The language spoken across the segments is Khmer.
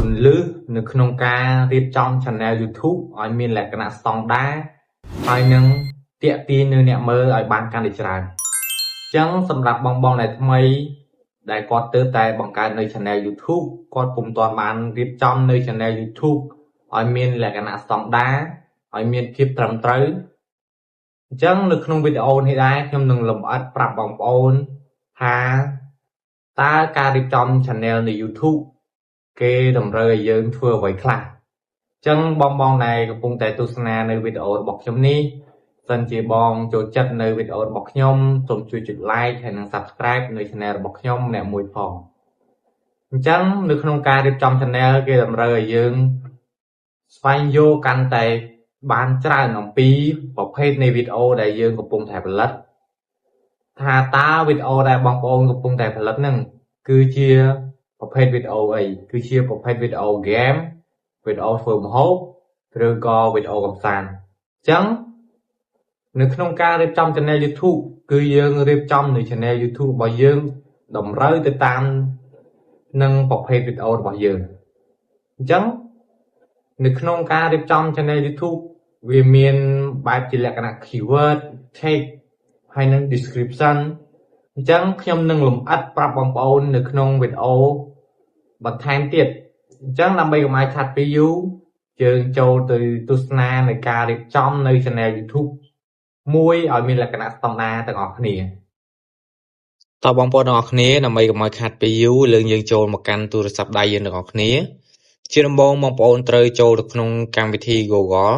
ន្លឹះនៅក្នុងការរៀបចំ Channel YouTube ឲ្យមានលក្ខណៈស្តង់ដារហើយនឹងទាក់ទាញនៅអ្នកមើលឲ្យបានកាន់តែច្រើនអញ្ចឹងសម្រាប់បងៗដែលថ្មីដែលគាត់ទើបតែបង្កើតនៅ Channel YouTube គាត់ពុំទាន់បានរៀបចំនៅ Channel YouTube ឲ្យមានលក្ខណៈស្តង់ដារឲ្យមានភាពត្រឹមត្រូវអញ្ចឹងនៅក្នុងវីដេអូនេះដែរខ្ញុំនឹងលម្អិតប្រាប់បងប្អូនថាតើការរៀបចំ Channel នៅ YouTube គេតម្រូវឲ្យយើងធ្វើអ្វីខ្លះអញ្ចឹងបងៗដែលកំពុងតែទស្សនានៅវីដេអូរបស់ខ្ញុំនេះសិនជាបងចូលចិត្តនៅវីដេអូរបស់ខ្ញុំសូមជួយចុច Like ហើយនិង Subscribe នៅ Channel របស់ខ្ញុំម្នាក់មួយផងអញ្ចឹងនៅក្នុងការរៀបចំ Channel គេតម្រូវឲ្យយើងស្វែងយល់កាន់តែបានច្រើនអំពីប្រភេទនៃវីដេអូដែលយើងកំពុងតែផលិតថាតើវីដេអូដែលបងប្អូនកំពុងតែផលិតហ្នឹងគឺជាប្រភេទវីដេអូអីគឺជាប្រភេទវីដេអូហ្គេមវីដេអូធ្វើម្ហូបឬក៏វីដេអូកម្សាន្តអញ្ចឹងនៅក្នុងការរៀបចំ Channel YouTube គឺយើងរៀបចំនៅ Channel YouTube របស់យើងតម្រូវទៅតាមនឹងប្រភេទវីដេអូរបស់យើងអញ្ចឹងនៅក្នុងការរៀបចំ Channel YouTube វាមានបែបជាលក្ខណៈ keyword tag ហើយនិង description អញ្ចឹងខ្ញុំនឹងលម្អិតប្រាប់បងប្អូននៅក្នុងវីដេអូបន្ថែមទៀតអញ្ចឹងដើម្បីកុំឲ្យខាត់ពេលយូរយើងចូលទៅទស្សនានៅការរៀបចំនៅ Channel YouTube មួយឲ្យមានលក្ខណៈស្តង់ដារទាំងអស់គ្នាតើបងប្អូនទាំងអស់គ្នាដើម្បីកុំឲ្យខាត់ពេលយូរលើយើងចូលមកកាន់ទូរស័ព្ទដៃយើងទាំងអស់គ្នាជាដំបូងបងប្អូនត្រូវចូលទៅក្នុងកម្មវិធី Google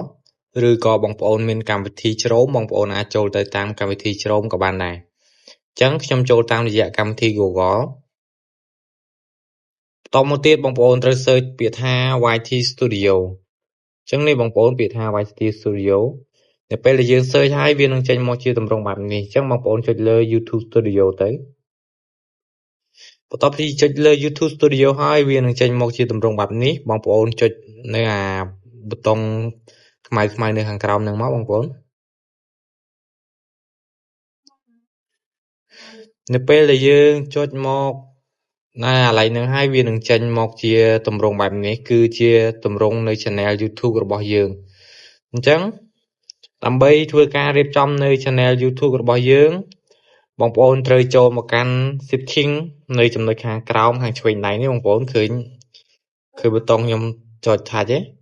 ឬក៏បងប្អូនមានកម្មវិធី Chrome បងប្អូនអាចចូលទៅតាមកម្មវិធី Chrome ក៏បានដែរអញ្ចឹងខ្ញុំចូលតាមរយៈកម្មវិធី Google បន្តមកទៀតបងប្អូនត្រូវ search ពាក្យថា YT Studio អញ្ចឹងនេះបងប្អូនពាក្យថា YT Studio នៅពេលដែលយើង search ហើយវានឹងចេញមកជាទម្រង់បែបនេះអញ្ចឹងបងប្អូនចុចលើ YouTube Studio ទៅបន្ទាប់ពីចុចលើ YouTube Studio ហើយវានឹងចេញមកជាទម្រង់បែបនេះបងប្អូនចុចនៅអាប៊ូតុងខ្មៅៗនៅខាងក្រោមហ្នឹងមកបងប្អូននៅពេលដែលយើងចុចមកនៅអាឡ័យហ្នឹងហើយវានឹងចេញមកជាទម្រង់បែបនេះគឺជាទម្រង់នៅ Channel YouTube របស់យើងអញ្ចឹងដើម្បីធ្វើការរៀបចំនៅ Channel YouTube របស់យើងបងប្អូនត្រូវចូលមកកាន់ Setting នៅចំណុចខាងក្រោមខាងឆ្វេងដៃនេះបងប្អូនឃើញប៊ូតុងខ្ញុំចុចថាច់ទេ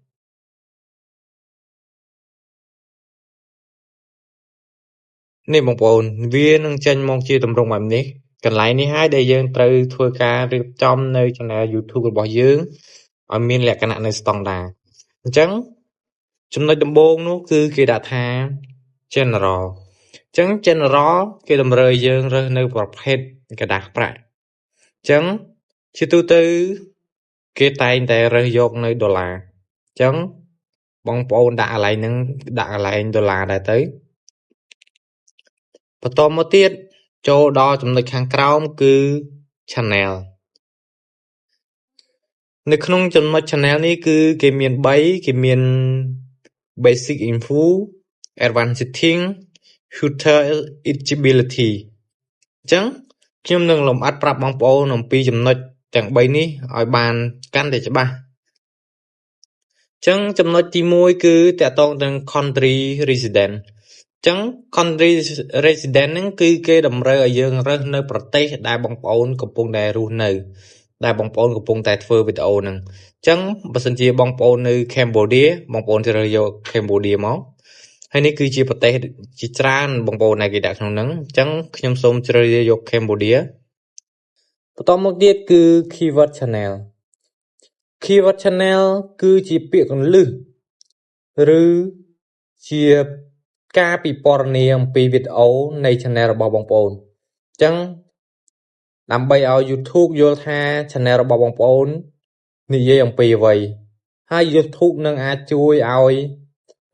នេះបងប្អូនវានឹងចេញមកជាទម្រង់បែបនេះកន្លែងនេះហើយដែលយើងត្រូវធ្វើការរៀបចំនៅ Channel YouTube របស់យើងឲ្យមានលក្ខណៈនៅស្តង់ដារអញ្ចឹងចំណុចដំបូងនោះគឺគេដាក់ថា General អញ្ចឹង General គេតម្រូវឲ្យយើងរើសនៅប្រភេទក្រដាសប្រាក់អញ្ចឹងជាទូទៅគេតែងតែរើសយកនៅដុល្លារអញ្ចឹងបងប្អូនដាក់កន្លែងហ្នឹងដាក់កន្លែងដុល្លារដែរទៅបន្តមកទៀតចូលដល់ចំណុចខាងក្រោមគឺ Channel នៅក្នុងចំណុច Channel នេះគឺគេមាន3គេមាន Basic Info Advanced Setting Feature Eligibility អញ្ចឹងខ្ញុំនឹងលម្អិតប្រាប់បងប្អូនអំពីចំណុចទាំង3នេះឲ្យបានកាន់តែច្បាស់អញ្ចឹងចំណុចទី1គឺទាក់ទងនឹង Country Resident អញ្ចឹង Country Resident ហ្នឹងគឺគេតម្រូវឲ្យយើងរើសនៅប្រទេសដែលបងប្អូនកំពុងតែរស់នៅដែលបងប្អូនកំពុងតែធ្វើវីដេអូហ្នឹងអញ្ចឹងបើសិនជាបងប្អូននៅ Cambodia បងប្អូនជ្រើសយក Cambodia មកហើយនេះគឺជាប្រទេសជាច្រើនបងប្អូនដែលគេដាក់ក្នុងហ្នឹងអញ្ចឹងខ្ញុំសូមជ្រើសយក Cambodia បន្តមកទៀតគឺ Keyword Channel Keyword Channel គឺជាពាក្យកន្លឹះឬជាការពិពណ៌នាអំពីវីដេអូនៃ Channel របស់បងប្អូនអញ្ចឹងដើម្បីឲ្យ YouTube យល់ថា Channel របស់បងប្អូននិយាយអំពីអ្វីហើយ YouTube នឹងអាចជួយឲ្យ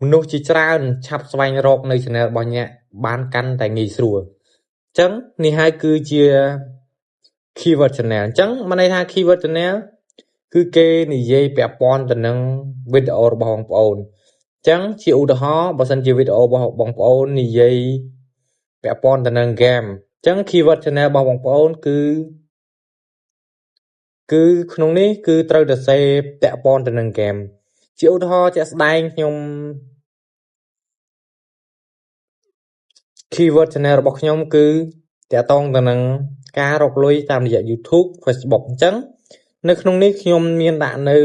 មនុស្សជាច្រើនឆាប់ស្វែងរកនៅ Channel របស់អ្នកបានកាន់តែងាយស្រួលអញ្ចឹងនេះហើយគឺជា Keyword Channel អញ្ចឹងមានន័យថា Keyword Channel គឺគេនិយាយពាក់ព័ន្ធទៅនឹងវីដេអូរបស់បងប្អូនអញ្ចឹងជាឧទាហរណ៍បើសិនជាវីដេអូរបស់បងប្អូននិយាយពាក់ព័ន្ធទៅនឹង game អញ្ចឹង Keyword Channel របស់បងប្អូនគឺ គឺក្នុងនេះគឺត្រូវតែសេពាក់ព័ន្ធទៅនឹងហ្គេមជាឧទាហរណ៍ជាក់ស្ដែងខ្ញុំ keyword channel របស់ខ្ញុំគឺតាក់ទងទៅនឹងការរកលុយតាមរយៈ YouTube Facebook អញ្ចឹងនៅក្នុងនេះខ្ញុំមានដាក់នៅ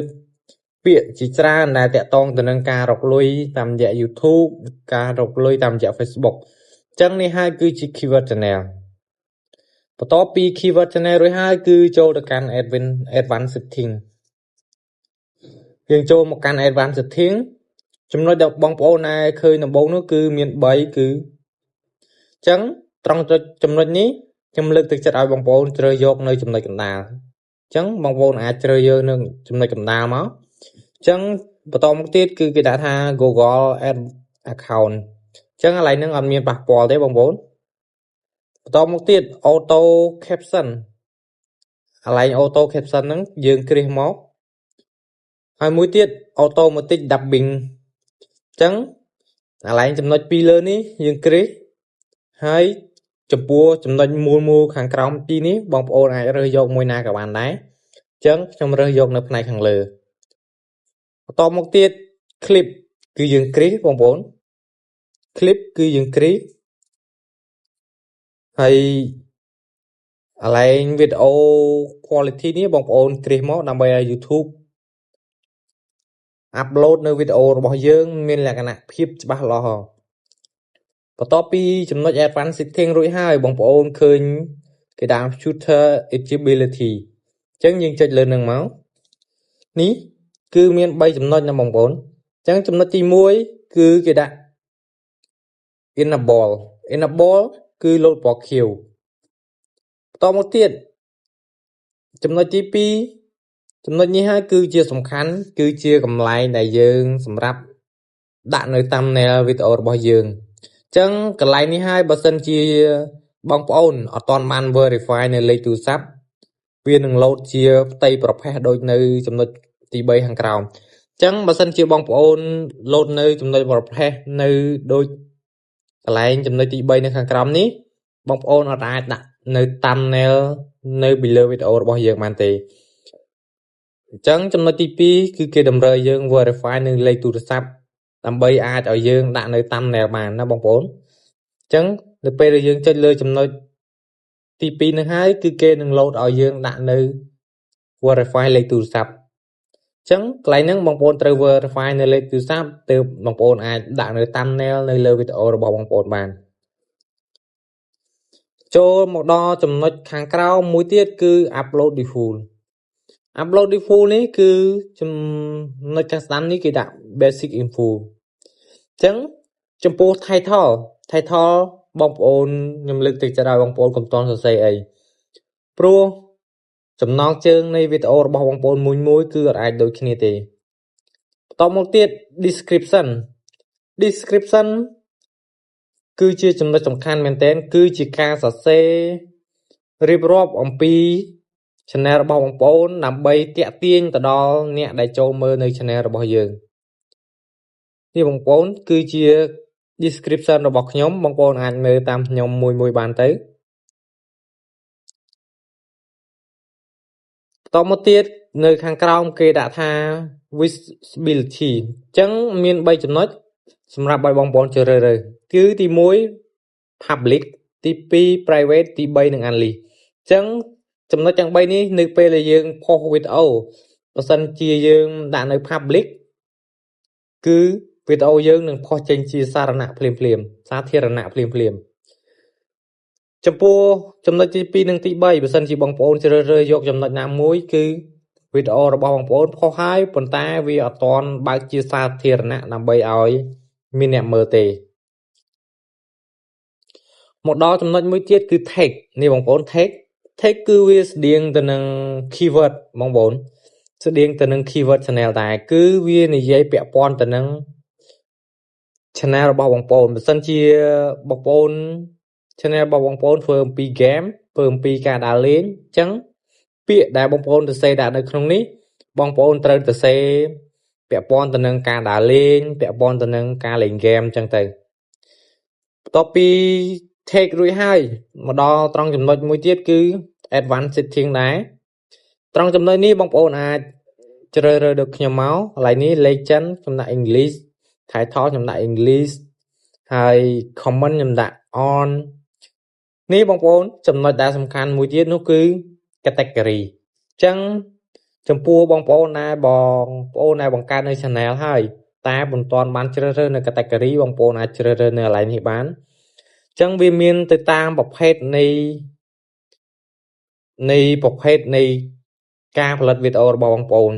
ពាក្យជាច្រើនដែលតាក់ទងទៅនឹងការរកលុយតាមរយៈ YouTube ការរកលុយតាមរយៈ Facebook អញ្ចឹងនេះហើយគឺជា keyword channel បន្ទាប់ពី keyword channel រួចហើយគឺចូលទៅកាន់ advanced setting យើងចូលមកកាន់ advanced setting ចំណុចដែលបងប្អូនដែលឃើញដំបូងនោះគឺមាន3គឺអញ្ចឹងត្រង់ចំណុចនេះខ្ញុំលើកទឹកចិត្តឲ្យបងប្អូនជ្រើសយកនៅចំណុចកណ្ដាលអញ្ចឹងបងប្អូនអាចជ្រើសយកនៅចំណុចកណ្ដាលមកអញ្ចឹងបន្តមកទៀតគឺគេដាក់ថា Google Ad Account អញ្ចឹងកន្លែងហ្នឹងអត់មានប៉ះពាល់ទេបងប្អូនបន្តមកទៀត Auto Caption កន្លែង Auto Caption ហ្នឹងយើងគ្រាសមកហើយមួយទៀត Automatic Dubbing អញ្ចឹងកន្លែងចំណុចពីរលើនេះយើងគ្រាសហើយចំពោះចំណុចមូលមូលខាងក្រោមពីរនេះបងប្អូនអាចរើសយកមួយណាក៏បានដែរអញ្ចឹងខ្ញុំរើសយកនៅផ្នែកខាងលើបន្តមកទៀត clip គឺយើងគ្រីសបងប្អូន clip គឺយើងគ្រីសហើយកន្លែងវីដេអូ quality នេះបងប្អូនគ្រីសមកដើម្បីឲ្យ YouTube upload នៅវីដេអូរបស់យើងមានលក្ខណៈភាពច្បាស់លាស់បន្ទាប់ពីចំណុច advanced setting រួចហើយបងប្អូនឃើញគេដាក់ Shooter eligibility អញ្ចឹងយើងចុចលើនឹងមកនេះគឺមាន3ចំណុចណាបងប្អូនអញ្ចឹងចំណុចទី1គឺគេដាក់ enable enable គឺលោតពណ៌ខៀវបន្តមកទៀតចំណុចទី2ចំណុចនេះហើយគឺជាសំខាន់គឺជាកន្លែងដែលយើងសម្រាប់ដាក់នៅ thumbnail វីដេអូរបស់យើងអញ្ចឹងកន្លែងនេះហើយបើសិនជាបងប្អូនអត់ទាន់បាន verify នៅលេខទូរស័ព្ទវានឹងលោតជាផ្ទៃប្រផេះដូចនៅចំណុចទី3ខាងក្រោមអញ្ចឹងបើសិនជាបងប្អូនលោតនៅចំណុចប្រផេះនៅដូចកន្លែងចំណុចទី3នៅខាងក្រោមនេះបងប្អូនអត់អាចដាក់នៅ thumbnail នៅពីលើវីដេអូរបស់យើងបានទេអញ្ចឹងចំណុចទី2គឺគេតម្រូវឲ្យយើង verify នៅលេខទូរស័ព្ទដើម្បីអាចឲ្យយើងដាក់នៅ thumbnail បានណាបងប្អូនអញ្ចឹងនៅពេលដែលយើងចុចលើចំណុចទី2នឹងហើយគឺគេនឹងលោតឲ្យយើងដាក់នៅ verify លេខទូរស័ព្ទអញ្ចឹងកន្លែងហ្នឹងបងប្អូនត្រូវ verify នៅលេខទូរស័ព្ទទើបបងប្អូនអាចដាក់នៅ thumbnail នៅលើវីដេអូរបស់បងប្អូនបានចូលមកដល់ចំណុចខាងក្រោមមួយទៀតគឺ upload default upload default នេះគឺចំណុចខាងស្ដាំនេះគេដាក់ basic info អញ្ចឹងចំពោះ title បងប្អូនខ្ញុំលើកទឹកចិត្តឲ្យបងប្អូនកុំទាន់សរសេរអីព្រោះចំណងជើងនៃវីដេអូរបស់បងប្អូនមួយមួយគឺអត់អាចដូចគ្នាទេបន្តមកទៀត description description គឺជាចំណុចសំខាន់មែនទែនគឺជាការសរសេររៀបរាប់អំពី channel របស់បងប្អូនដើម្បីទាក់ទាញទៅដល់អ្នកដែលចូលមើលនៅ channel របស់យើងនេះបងប្អូនគឺជា description របស់ខ្ញុំបងប្អូនអាចមើលតាមខ្ញុំមួយមួយបានទៅបន្តមកទៀតនៅខាងក្រោមគេដាក់ថា visibility អញ្ចឹងមាន3ចំណុចសម្រាប់ឲ្យបងប្អូនជ្រើសរើសគឺទី1 public ទី2 private ទី3និង unlist អញ្ចឹងចំណុចទាំង3នេះនៅពេលដែលយើងផុសវីដេអូបើសិនជាយើងដាក់នៅ public គឺវីដេអូយើងនឹងផុសចេញជាសារណៈភ្លាមភ្លាមសាធារណៈភ្លាមភ្លាមចំពោះចំណុចទី2និងទី3បើសិនជាបងប្អូនជ្រើសរើសយកចំណុចណាមួយគឺវីដេអូរបស់បងប្អូនផុសហើយប៉ុន្តែវាអត់ទាន់បើកជាសាធារណៈដើម្បីឲ្យមានអ្នកមើលទេមកដល់ចំណុចមួយទៀតគឺ tag នេះបងប្អូន tag tag គឺវាស្តៀងទៅនឹង keyword បងប្អូនស្តៀងទៅនឹង keyword channel ដែរគឺវានិយាយពាក់ព័ន្ធទៅនឹង channel របស់បងប្អូនបើសិនជាបងប្អូន channel របស់បងប្អូនធ្វើអំពី game ធ្វើអំពីការដើរលេងអញ្ចឹងពាក្យដែលបងប្អូនសរសេរដាក់នៅក្នុងនេះបងប្អូនត្រូវសរសេរពាក់ព័ន្ធទៅនឹងការដើរលេងពាក់ព័ន្ធទៅនឹងការលេង game អញ្ចឹងទៅបន្ទាប់ពី tag រួចហើយមកដល់ត្រង់ចំណុចមួយទៀតគឺ advanced setting ដែរ ត្រង់ចំណុចនេះបងប្អូនអាចជ្រើសរើសដូចខ្ញុំមកកន្លែងនេះ Legend ខ្ញុំដាក់ English Title ខ្ញុំដាក់ English ហើយ comment ខ្ញុំដាក់ on នេះបងប្អូនចំណុចដែលសំខាន់មួយទៀតនោះគឺ category អញ្ចឹងចំពោះបងប្អូនដែលបងប្អូនដែលបង្កើតនៅ channel ហើយតែមិនទាន់បានជ្រើសរើសនៅ category បងប្អូនអាចជ្រើសរើសនៅកន្លែងនេះបានអញ្ចឹងវាមានទៅតាមប្រភេទនៃការផលិតវីដេអូរបស់បងប្អូនអ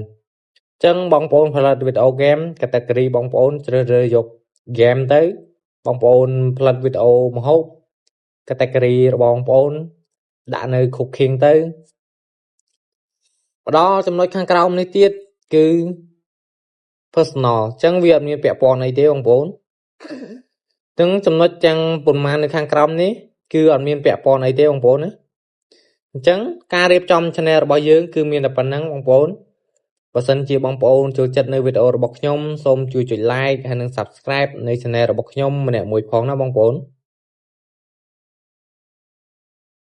ញ្ចឹងបងប្អូនផលិតវីដេអូ game category បងប្អូនជ្រើសរើសយក game ទៅបងប្អូនផលិតវីដេអូម្ហូប category របស់បងប្អូនដាក់នៅ cooking ទៅមកដល់ចំណុចខាងក្រោមនេះទៀតគឺ personal អញ្ចឹងវាអត់មានពាក់ព័ន្ធអីទេបងប្អូនទាំងចំណុចទាំងប៉ុន្មាននៅខាងក្រោមនេះគឺអត់មានពាក់ព័ន្ធអីទេបងប្អូនណាអញ្ចឹងការរៀបចំ channel របស់យើងគឺមានតែប៉ុណ្ណឹងបងប្អូនបើសិនជាបងប្អូនចូលចិត្តនៅវីដេអូរបស់ខ្ញុំសូមជួយចុច like ហើយនិង Subscribe នៅ Channel របស់ខ្ញុំម្នាក់មួយផងណាបងប្អូន។